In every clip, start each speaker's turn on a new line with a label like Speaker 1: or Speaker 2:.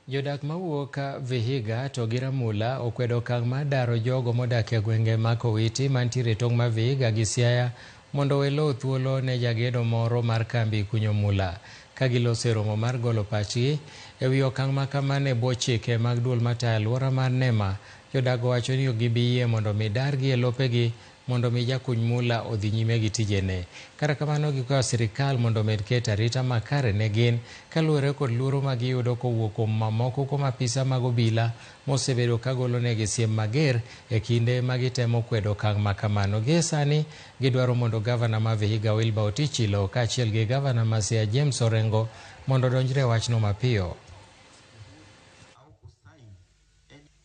Speaker 1: Jodak mawuok Vihiga to gi Ramula okwedo okang' mar daro jogo modak e gwenge ma Kowiti mantiere e tong' ma Vihiga gi Siaya mondo owe lowo thuolo ne jagedo moro mar kambi kunyo mula. Ka giloso e romo mar golo pachgi e wi okang' ma kamano e bwo chike mag duol matayo alwora mar NEMA, jodak owacho ni ok gibi yie mondo mi dargi e lopegi mondo mi jakuny mula odhi nyime gi tijene. Kata kamano gikwayo sirikal mondo omed keto arita makare ne gin kaluwore kod luoro ma giyudo kowuok kuom mamoko kuom apisa mag obila mosebedo ka golonegi siem mager e kinde ma gitemo kwedo okang' ma kamano. Gie sani gidwaro mondo gavana ma Vihiga Wilbur Otichilo kaachiel gi gavana ma Siaya James Orengo mondo odonjre e wachno mapiyo.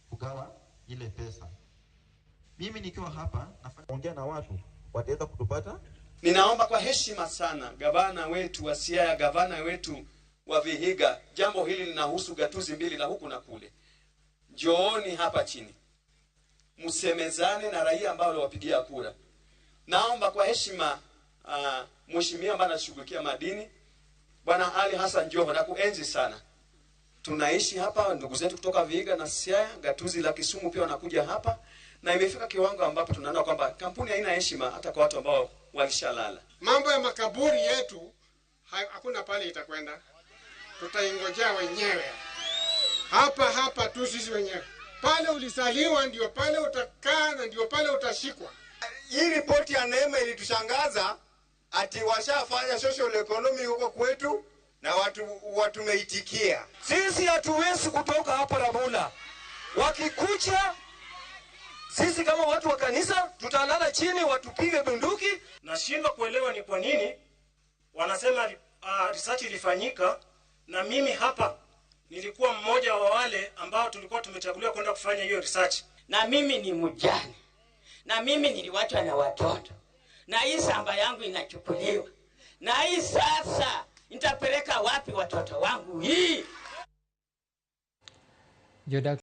Speaker 2: Kugawa ile pesa. Mimi nikiwa hapa nafanya ongea na watu wataweza kutupata.
Speaker 3: Ninaomba kwa heshima sana gavana wetu wa Siaya, gavana wetu wa Vihiga, jambo hili linahusu gatuzi mbili la huku na kule. Njooni hapa chini msemezane na raia ambao waliwapigia kura. Naomba kwa heshima mheshimiwa ambaye anashughulikia madini Bwana Ali Hassan Joho, nakuenzi sana. Tunaishi hapa, ndugu zetu kutoka Vihiga na Siaya, gatuzi la Kisumu pia wanakuja hapa, na imefika kiwango ambapo tunaona kwamba kampuni haina heshima hata kwa watu ambao walishalala.
Speaker 4: Mambo ya makaburi yetu hakuna pale itakwenda, tutaingojea wenyewe hapa hapa tu sisi wenyewe. Pale ulisaliwa ndio pale utakaa na ndio pale utashikwa.
Speaker 5: Hii ripoti ya NEMA ilitushangaza ati washafanya social economy huko kwetu na watu watumeitikia.
Speaker 6: Sisi hatuwezi kutoka hapa Ramula. Wakikuja sisi kama watu wa kanisa tutalala chini watupige bunduki.
Speaker 7: Nashindwa kuelewa ni kwa nini wanasema research ilifanyika, na mimi hapa nilikuwa mmoja wa wale ambao tulikuwa tumechaguliwa kwenda kufanya hiyo research.
Speaker 8: Na mimi ni mjane, na mimi niliwachwa na watoto, na hii shamba yangu inachukuliwa, na hii sasa nitapeleka wapi watoto wangu hii?
Speaker 1: Jodak